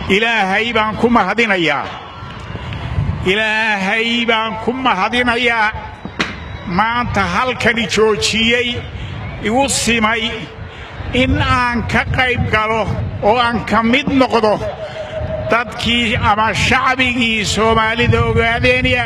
Ilaahay baan ku mahadinayaa, Ilaahay baan ku mahadinayaa maanta halkani joojiyey, igu simay in aan ka qayb galo oo aan ka mid noqdo dadkii ama shacbigii Soomaalida Ogaadeenya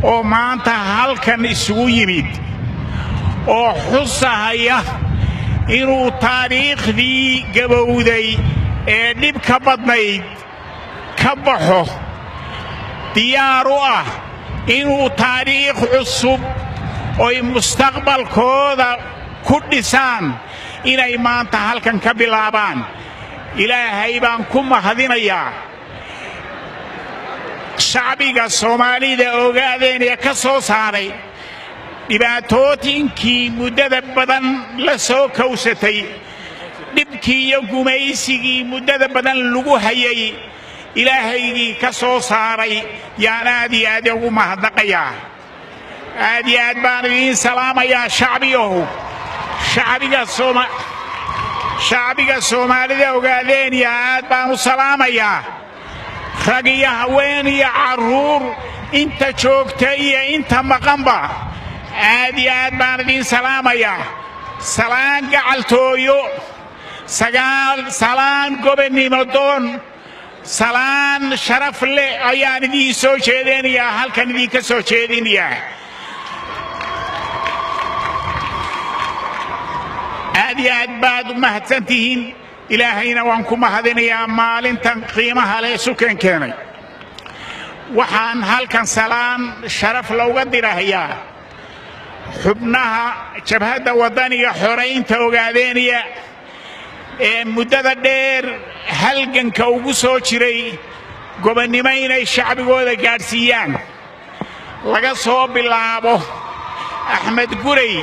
oo maanta halkan isugu yimid oo xusahaya inuu taariikhdii gabowday ee dhibka badnayd ka baxo, diyaar u ah inuu taariikh cusub oy mustaqbalkooda ku dhisaan inay maanta halkan ka bilaabaan. Ilaahay baan ku mahadinayaa shacbiga Soomaalida Ogaadeenya ka soo saaray dhibaatooyinkii muddada badan la soo kowsatay, dhibkii iyo gumaysigii muddada badan lagu hayay. Ilaahaygii ka soo saaray yaan aad iyo aad ugu mahadnaqayaa. Aad iyo aad baan idiin salaamayaa, shacbiyahu, shacbiga Soomaalida Ogaadeenya aad baan u salaamayaa, rag iyo haween iyo carruur, inta joogta iyo inta maqanba. Aad iyo aad baan idiin salaamayaa. Salaan gacaltooyo, salaan gobonnimo doon, salaan sharaf leh ayaan idiin soo jeedinayaa, halkan idinka soo jeedinayaa. Aad iyo aad baad u mahadsan tihiin. Ilaahayna waan ku mahadinayaa maalintan qiimaha leh suken keenay. Waxaan halkan salaan sharaf looga dirahayaa xubnaha Jabhadda Waddaniga Xoraynta Ogaadeeniya ee muddada dheer halganka ugu soo jiray gobonnimo inay shacbigooda gaadhsiiyaan, laga soo bilaabo Axmed Gurey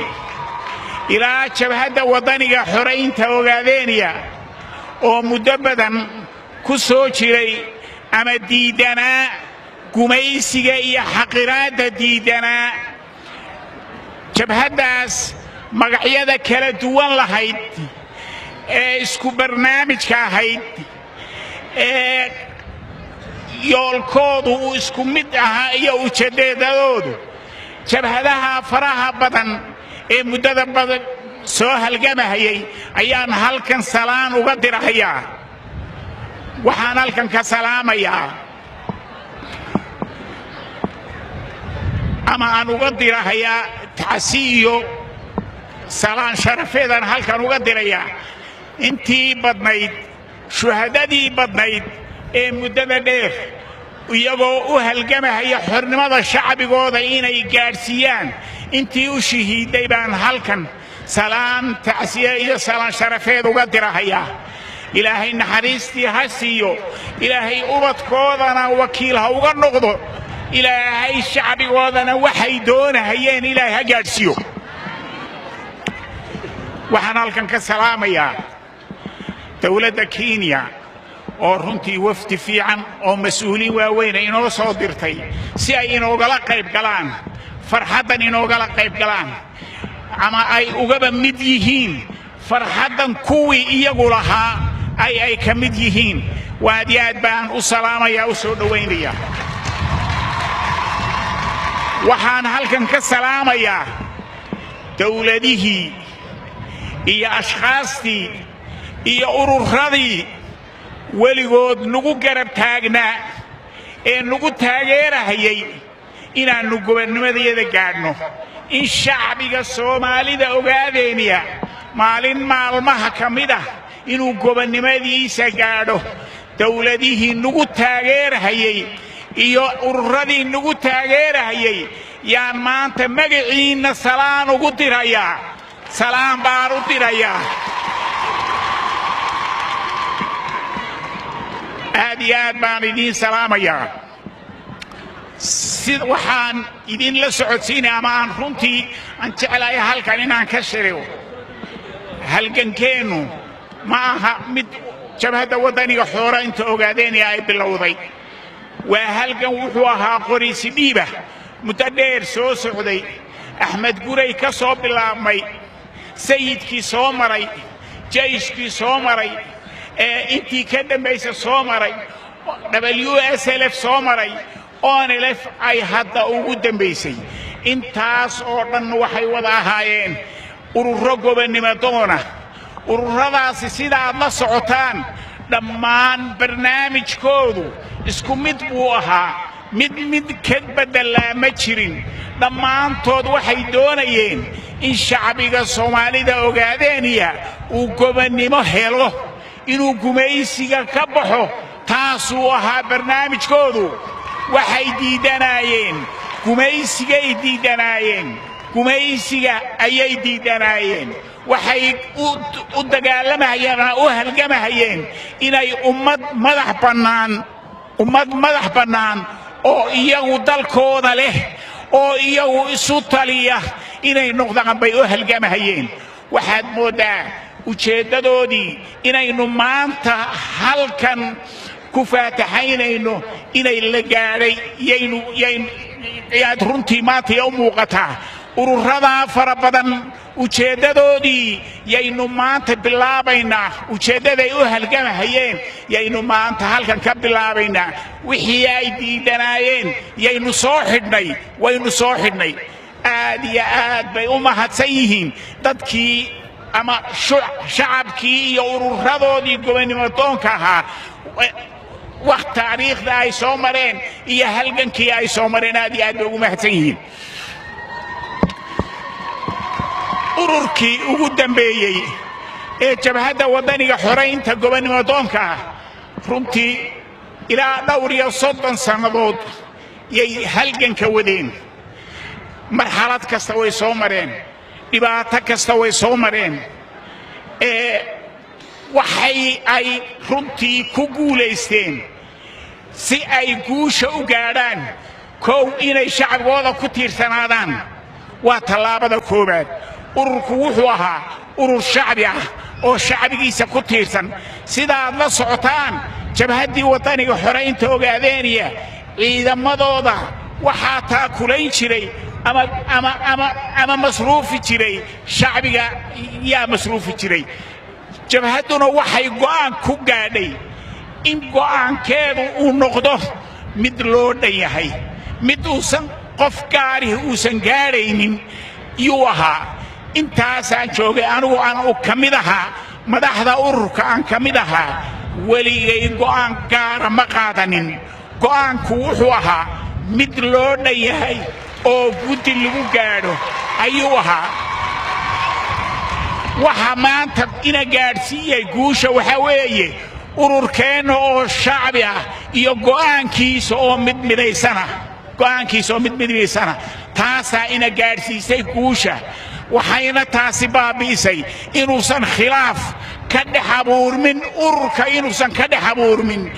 ilaa Jabhadda Waddaniga Xoraynta Ogaadeeniya oo muddo badan ku soo jiray ama diiddanaa gumaysiga iyo xaqiraadda diiddanaa. Jabhaddaas magacyada kala duwan lahayd ee isku barnaamijka ahayd ee yoolkoodu uu isku mid ahaa iyo ujeeddadoodu, jabhadaha faraha badan ee muddada badan soo halgamahayay ayaan halkan salaan uga dirahayaa. Waxaan halkan ka salaamayaa ama aan uga dirahayaa tacsi iyo salaan sharafeedaan halkan uga dirayaa intii badnayd, shuhadadii badnayd ee muddada dheer iyagoo u halgamahaya xornimada shacbigooda inay gaadhsiiyaan intii u shahiiday baan halkan salaan tacsiye iyo salaan sharafeed uga dirahayaa. Ilaahay naxariistii ha siiyo, Ilaahay ubadkoodana wakiil ha uga noqdo, Ilaahay shacbigoodana waxay doonahayeen Ilaahay ha gaadhsiiyo. Waxaan halkan ka salaamayaa dowladda Kenya oo runtii wafdi fiican oo mas-uuliin waaweyna inoo soo dirtay si ay inoogala qayb galaan farxaddan, inoogala qayb galaan ama ay ugaba mid yihiin farxaddan kuwii iyagu lahaa ay ka mid yihiin. Waad iyo aad baan u salaamayaa, u soo dhowaynayaa. Waxaan halkan ka salaamayaa dowladihii iyo ashkhaastii iyo ururadii weligood nagu garab taagnaa ee nagu taageerahayay inaannu gobonnimadayada gaadhno, in shacbiga Soomaalida Ogaadeeniya maalin maalmaha ka mid ah inuu gobonnimadiisa gaadho. Dowladihii nagu taageerahayey iyo ururadii nagu taageerahayay yaan maanta magaciinna salaan ugu dirayaa, salaan baan u dirayaa. Aad iyo aad baan idiin salaamayaa. Si waxaan idinla socodsiinaya ama aan runtii aan jeclahay halkan inaan ka sheego, halgankeennu ma aha mid Jabhadda Waddaniga Xooraynta Ogaadeenya ay bilowday. Waa halgan wuxuu ahaa qoriisi dhiiba muddo dheer soo socday, Axmed Guray ka soo bilaabmay, sayidkii soo maray, jayshkii soo maray, Ee intii ka dambaysa soo maray WSLF, soo maray ONLF, ay hadda ugu dambaysay. Intaas oo dhan waxay wada ahaayeen ururo gobonnimo doona. Ururadaasi, sidaad la socotaan, dhammaan barnaamijkoodu isku mid buu ahaa, mid mid ka beddelaa ma jirin. Dhammaantood waxay doonayeen in shacbiga Soomaalida Ogaadeeniya uu gobonnimo helo, inuu gumaysiga ka baxo. Taasuu ahaa barnaamijkoodu. Waxay diiddanaayeen gumaysigay diiddanaayeen, gumaysiga ayay diiddanaayeen. Waxay u dagaalamahayeen ama u halgamahayeen inay ummad madax bannaan, ummad madax bannaan oo iyagu dalkooda leh oo iyagu isu taliya inay noqdaan bay u halgamahayeen. Waxaad mooddaa ujeeddadoodii inaynu maanta halkan ku faataxaynayno inay la gaadhay. Yaynu yaad runtii maanta ya u muuqataa ururadaa fara badan ujeeddadoodii yaynu maanta bilaabaynaa. Ujeeddaday u halgamahayeen yaynu maanta halkan ka bilaabaynaa. Wixii ay diidanaayeen yaynu soo xidhnay, waynu soo xidhnay. Aad iyo aad bay u mahadsan yihiin dadkii ama shacabkii iyo ururadoodii gobonnimo doonka ahaa. Wax taariikhda ay soo mareen iyo halgankii ay soo mareen aad iyo aad bay ugu mahadsan yihiin. Ururkii ugu dambeeyey ee Jabhadda Waddaniga Xoraynta Gobonnimo doonka ah runtii ilaa dhowr iyo 30 sannadood yay halganka wadeen. Marxalad kasta way soo mareen, dhibaato kasta way soo mareen. Ee waxay ay runtii ku guulaysteen si ay guusha u gaadhaan, kow, inay shacbigooda ku tiirsanaadaan waa tallaabada koowaad. Ururku wuxuu ahaa urur shacbi ah oo shacbigiisa ku tiirsan. Sidaad la socotaan, Jabhaddii Waddaniga Xoraynta Ogaadeeniya ciidamadooda waxaa taakulayn jiray ama masruufi jiray shacbiga yaa masruufi jiray. Jabhadduna waxay go'aan ku gaadhay in go'aankeedu uu noqdo mid loo dhan yahay, mid uusan qof gaarihi uusan gaadhaynin yuu ahaa. Intaasaan joogay anigu, aan u ka mid ahaa madaxda ururka, aan ka mid ahaa, weligay go'aan gaara ma qaadanin. Go'aanku wuxuu ahaa mid loo dhan yahay oo guddi lagu gaadho ayuu ahaa. Waxa maanta ina gaadhsiiyey guusha waxaa weeye ururkeenna oo shacbi ah iyo go'aankiisa oo mid midaysana, go'aankiisa oo mid midaysana. Taasaa ina gaadhsiisay guusha. Waxayna taasi baabi'isay inuusan khilaaf ka dhex abuurmin ururka, inuusan ka dhex abuurmin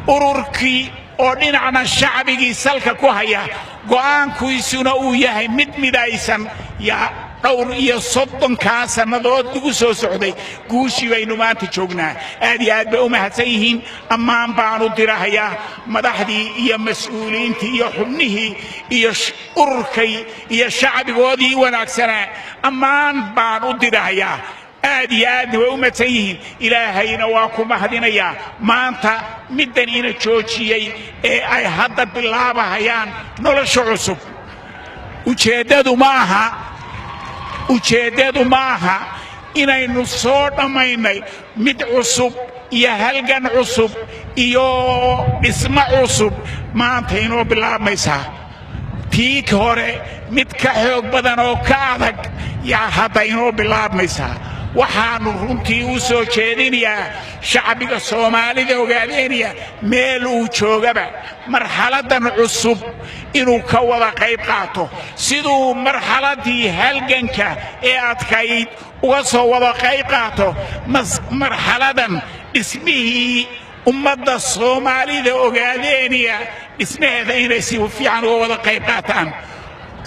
ururkii oo dhinacna shacbigii salka ku haya, go'aankiisuna uu yahay mid midaysan. Yaa dhowr iyo 30-kaa sannadood lagu soo socday, guushii baynu maanta joognaa. Aad iyo aad bay u mahadsan yihiin. Ammaan baanu dirahayaa madaxdii iyo mas-uuliyiintii iyo xubnihii iyo ururkay iyo shacbigoodii wanaagsanaa. Ammaan baan u dirahayaa, aad iyo aadna way u mahadsan yihiin. Ilaahayna waa ku mahadinayaa maanta middan ina joojiyey ee ay hadda bilaabahayaan nolosha cusub. Ujeeddadu ma aha, ujeeddadu ma aha inaynu soo dhammaynay. Mid cusub iyo halgan cusub iyo dhismo cusub maanta inoo bilaabmaysaa. Tii hore mid ka xoog badan oo ka adag yaa hadda inoo bilaabmaysaa. Waxaannu runtii u soo jeedinayaa shacbiga Soomaalida Ogaadeeniya meel uu joogaba marxaladdan cusub inuu ka wada qayb qaato, siduu marxaladdii halganka ee adkayd uga soo wada qayb qaato. Marxaladan dhismihii ummadda Soomaalida Ogaadeeniya dhismaheeda inay si fiican uga wada qayb qaataan,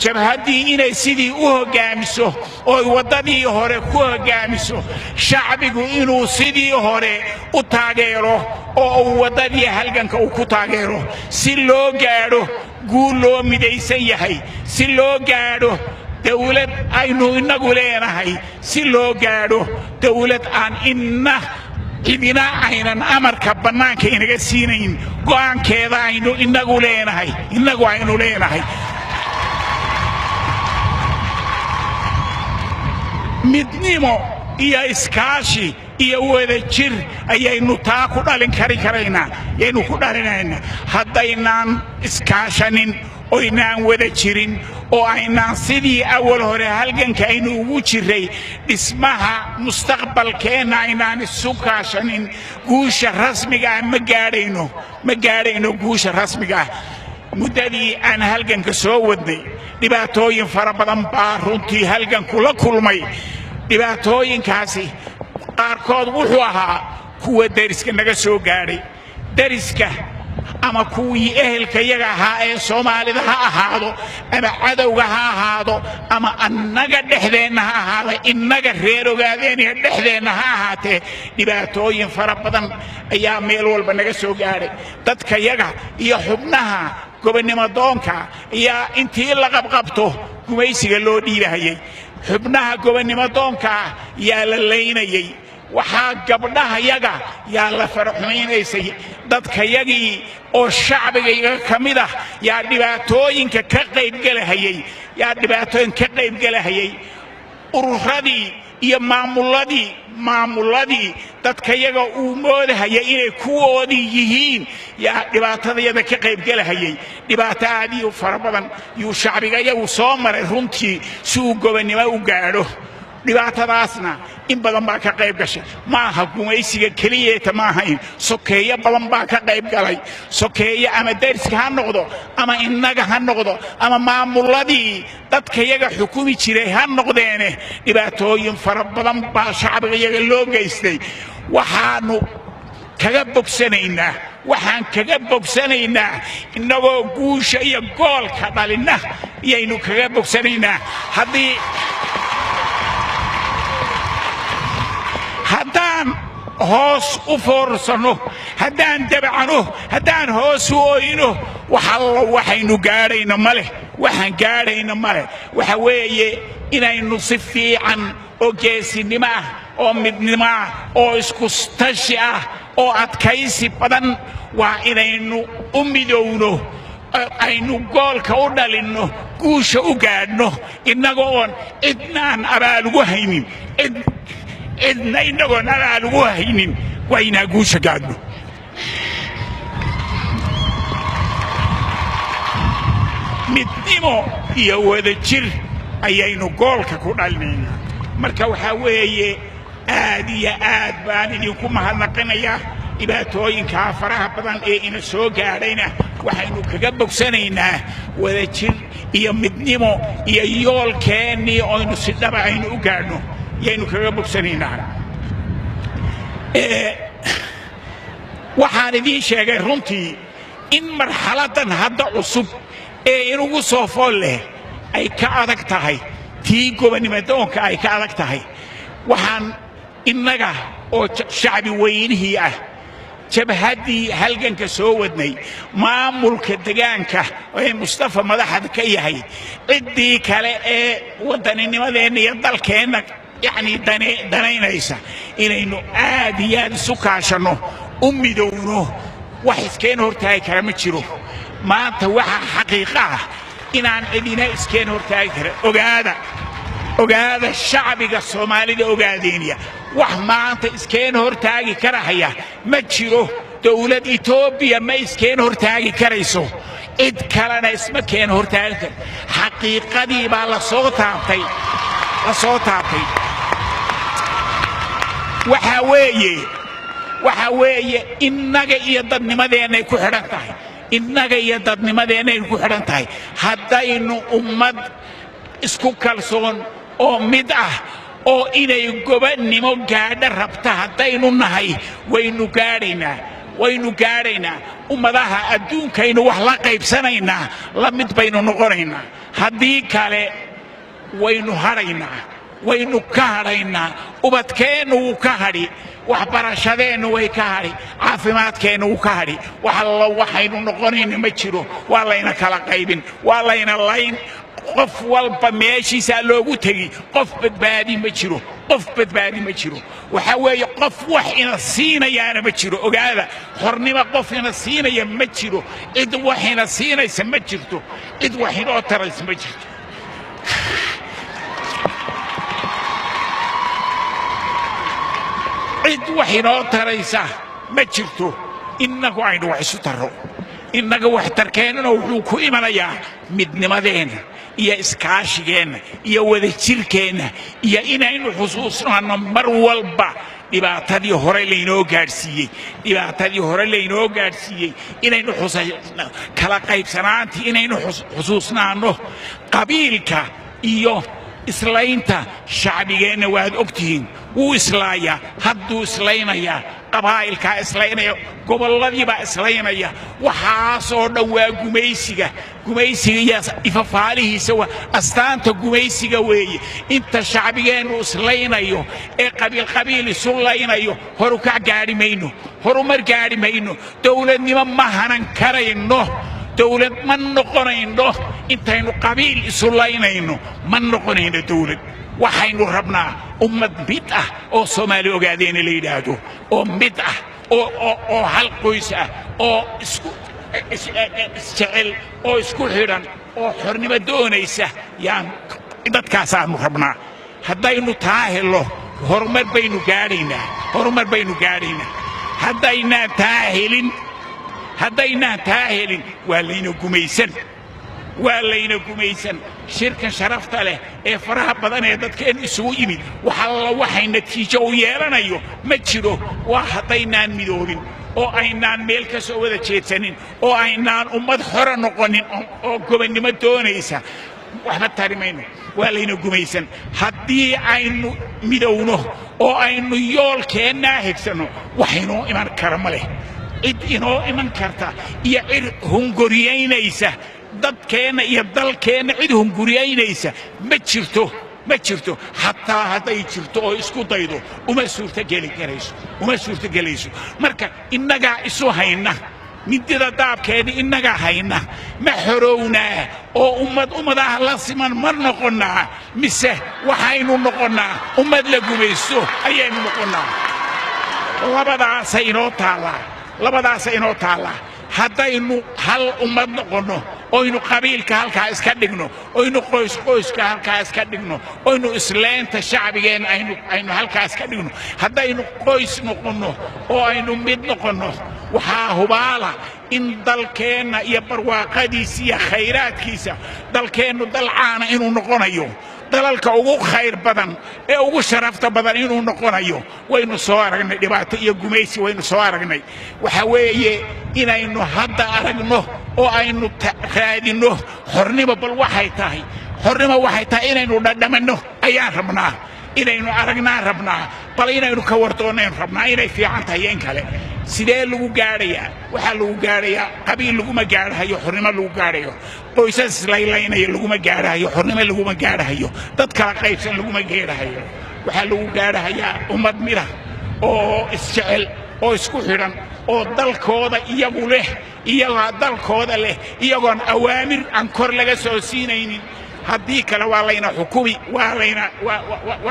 jabhaddii inay sidii u hoggaamiso ooy waddadii hore ku hoggaamiso, shacbigu inuu sidii hore u taageero oo uu waddadii halganka uu ku taageero, si loo gaadho guul loo midaysan yahay, si loo gaadho dawlad aynu innagu leenahay, si loo gaadho dawlad aan inna Cidina aynan amarka bannaanka inaga siinayn, go'aankeeda aynu inagu leenahay, innagu aynu leenahay. Midnimo iyo iskaashi iyo wadajir ayaynu taa ku dhalin kari karaynaa, yaynu ku dhalinaynaa. Haddaynaan iskaashanin, oynaan wada jirin, oo aynaan sidii awal hore halganka aynu ugu jiray dhismaha mustaqbalkeenna aynaan isu kaashanin, guusha rasmiga ah ma gaadhayno, ma gaadhayno guusha rasmiga ah. Muddadii aan halganka soo wadnay, dhibaatooyin fara badan baa runtii halganku la kulmay. Dhibaatooyinkaasi qaarkood wuxuu ahaa kuwa deriska naga soo gaadhay, deriska ama kuwii ehelka yaga ahaa ee Soomaalida ha ahaado, ama cadowga ha ahaado, ama annaga dhexdeenna ha ahaado, innaga reer Ogaadeeniya dhexdeenna ha ahaatee, dhibaatooyin fara badan ayaa meel walba naga soo gaadhay. Dadka yaga iyo xubnaha gobonnimo doonka ayaa intii la qabqabto gumaysiga loo dhiibahayey, xubnaha gobonnimo doonka yaa la laynayey, waxaa gabdhaha yaga yaa la faraxumaynaysay, dadkayagii oo shacbigayga ka mid ah yaa dhibaatooyinka ka qaybgelahayey, yaa dhibaatooyin ka qaybgelahayey. Ururadii iyo maamulladii dadkayaga uu moodahayay inay kuwoodii yihiin yaa dhibaatadayada ka qaybgelahayay. Dhibaato aad iyo fara badan yuu shacbigayagu soo maray runtii si uu gobonnimo u gaadho. Dhibaatadaasna in badan baa ka qayb gashay. Ma aha gumaysiga keliyeeta, ma ahayn, sokeeyo badan baa ka qayb galay. Sokeeye ama dariska ha noqdo, ama innaga ha noqdo, ama maamulladii dadkayaga xukumi jiray ha noqdeene, dhibaatooyin fara badan baa shacbigayaga loo geystay. Waxaannu kaga bogsanaynaa, waxaan kaga bogsanaynaa innagoo guusha iyo goolka dhalinna iyaynu kaga bogsanaynaa. Haddii haddaan hoos u foorsanno, haddaan dabacno, haddaan hoos u oyno, wax allo waxaynu gaadhayno ma leh, waxaan gaadhayno ma leh. Waxa weeye inaynu si fiican oo geesinimo ah, oo midnimo ah, oo iskustashi ah, oo adkaysi badan waa inaynu u midowno, aynu goolka u dhalinno, guusha u gaadhno, innaga oon cidnaan abaal ugu haynin, cid cidna innagoon abaal ugu haynin, waa inaan guusha gaadhno. Midnimo iyo wadajir ayaynu goolka ku dhalinaynaa. Marka waxaa weeye, aad iyo aad baan idinku mahadnaqinayaa. Dhibaatooyinkaa faraha badan ee ina soo gaadhayna waxaynu kaga bogsanaynaa wadajir iyo midnimo iyo yoolkeennii oynu si dhaba aynu u gaadhno yaynu kaga bogsanaynaa. Waxaan idiin sheegay runtii in marxaladdan hadda cusub ee inugu soo fool leh ay ka adag tahay tii gobonnimo doonka, ay ka adag tahay. Waxaan innaga oo shacbi weynihii ah, jabhaddii halganka soo wadnay, maamulka degaanka ee Mustafa madaxda ka yahay, ciddii kale ee waddaninimadeenna iyo dalkeenna yacnii danaynaysa, inaynu aad iyo aad isu kaashanno, u midowno. Wax iskeen hortaagi kara ma jiro maanta. Waxaa xaqiiqa ah inaan cidina iskeen hortaagi karin. Ogaada, ogaada, shacbiga Soomaalida Ogaadeeniya, wax maanta iskeen hortaagi karahaya ma jiro. Dowlad Etoobiya ma iskeen hortaagi karayso, cid kalena isma keen hortaagi kar. Xaqiiqadii baa la soo taabtay, la soo taabtay. Waxaa weeye, waxaa weeye innaga iyo dadnimadeennay ku xidhan tahay, innaga iyo dadnimadeennay ku xidhan tahay. Haddaynu ummad isku kalsoon oo mid ah oo inay gobannimo gaadho rabta haddaynu nahay, waynu gaadhaynaa, waynu gaadhaynaa. Ummadaha adduunkaynu wax la qaybsanaynaa, la mid baynu noqonaynaa. Haddii kale waynu hadhaynaa, waynu ka hadhaynaa. Ubadkeennu wuu ka hadhi, waxbarashadeennu way ka hadhi, caafimaadkeennu wuu ka hadhi. Wax allo waxaynu noqonayna ma jiro. Waa layna kala qaybin, waa layna layn, qof walba meeshiisaa loogu tegi, qof badbaadi ma jiro. Qof badbaadi ma jiro. Waxaa weeye, qof wax ina siinayaana ma jiro. Ogaada, xornimo qof ina siinaya ma jiro. Cid wax ina siinaysa ma jirto. Cid wax inoo taraysa ma jirto. Cid wax inoo taraysa ma jirto. Innagu aynu wax isu tarro. Innaga wax tarkeennana wuxuu ku imanayaa midnimadeenna iyo iskaashigeenna iyo wadajirkeenna iyo inaynu xusuusnaano mar walba dhibaatadii hore laynoo gaadhsiiyey, dhibaatadii hore laynoo gaadhsiiyey inaynu kala qaybsanaantii inaynu xusuusnaanno, qabiilka iyo islaynta shacbigeenna. Waad og tihiin, wuu islaayaa, hadduu islaynayaa, qabaa'ilkaa islaynaya, gobolladiibaa islaynaya. Waxaasoo dhan waa gumaysiga, gumaysiga iyo ifafaalihiisa, waa astaanta gumaysiga weeye. Inta shacbigeennu islaynayo ee qabiil qabiil isu laynayo, horukac gaadhi mayno, horumar gaadhi mayno, dowladnimo ma hanan karayno, dowlad ma noqonayno. Intaynu qabiil isu laynayno, ma noqonayno dowlad. Waxaynu rabnaa ummad mid ah oo Soomaali Ogaadeena la yidhaahdo, oo mid ah, oo hal qoys ah, oo isku isjecel, oo isku xidhan, oo xornimo doonaysa. Yaan dadkaasaanu rabnaa. Haddaynu taa hello, horumar baynu gaadhaynaa, horumar baynu gaadhaynaa. Haddaynaan taa helin, haddaynaan taa helin, waa layna gumaysan, waa layna gumaysan. Shirkan sharafta leh ee faraha badan ee dadkeen isugu yimid, wax alla waxay natiijo u yeelanayo ma jiro. Waa haddaynaan midoobin oo aynaan meel ka soo wada jeedsanin oo aynaan ummad xora noqonin oo gobonnimo doonaysa, waxba tari mayno, waa layna gumaysan. Haddii aynu midowno oo aynu yoolkeennaa hegsanno, wax inoo iman kara ma leh. Cid inoo iman karta iyo cid hunguriyaynaysa dadkeenna iyo dalkeenna, cid hunguriyaynaysa ma jirto, ma jirto. Xataa hadday jirto oo isku daydo, uma suurtogeli karayso, uma suurtogelayso. Marka innagaa isu hayna mindida daabkeedii, innagaa hayna. Ma xorownaa oo ummad ummadaha la siman ma noqonnaa, mise waxaynu noqonnaa ummad la gumaysto ayaynu noqonnaa? Labadaasa inoo taallaa, labadaasa inoo taallaa. Haddaynu hal ummad noqonno, oynu qabiilka halkaa iska dhigno, oynu qoys qoyska halkaa iska dhigno, oynu isleenta shacbigeenna aynu halkaa iska dhigno, haddaynu qoys noqonno oo aynu mid noqonno, waxaa hubaala in dalkeenna iyo barwaaqadiisa iyo khayraadkiisa, dalkeennu dal caana inuu noqonayo, dalalka ugu khayr badan ee ugu sharafta badan inuu noqonayo. Waynu soo aragnay dhibaato iyo gumaysi, waynu soo aragnay. Waxa weeye inaynu hadda aragno oo aynu raadinno xornimo. Bal waxay tahay xornimo, waxay tahay inaynu dhadhamanno ayaan rabnaa, inaynu aragnaan rabnaa, bal inaynu ka wardoonnaynu rabnaa inay fiican tahay iyo in kale. Sidee lagu gaadhayaa? Waxaa lagu gaadhayaa, qabiil laguma gaadhahayo xornimo lagu gaadhayo, qoysas islaylaynaya laguma gaadhahayo xornimo, laguma gaadhahayo dad kala qaybsan, laguma gaadhahayo. Waxaa lagu gaadhahayaa ummad mida oo isjecel oo isku xidhan oo dalkooda iyagu leh, iyagaa dalkooda leh, iyagoon awaamir aan kor laga soo siinaynin. Haddii kale waa layna xukumi, waa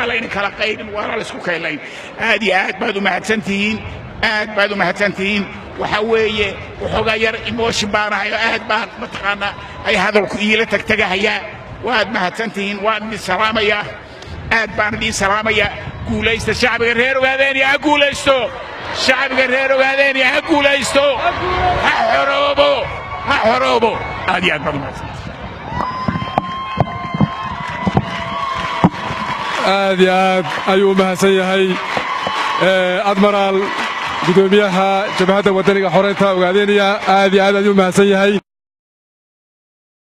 layna kala qaybin, waana laysku kaylayn. Aad iyo aad baad u mahadsan tihiin, aad baad u mahadsan tihiin. Waxaa weeye, waxoogaa yar emotion baanahay oo aad baan mataqaanaa ay hadalku iila tagtegahayaa. Waad mahadsan tihiin, waan idin salaamayaa, aad baan idiin salaamayaa. Guulaysta shacbiga reer Ogaadeenya, ha guulaysto shacbiga reer Ogaadeenya, ha guulaysto, ha xoroobo, ha xoroobo. Aad iyo aad baad u mahadsantihiin. Aad iyo aad ayuu u mahadsan yahay admaraal, gudoomiyaha Jabhadda Waddaniga Xoreynta Ogaadeynaya. Aad iyo aad ayuu u mahadsan yahay.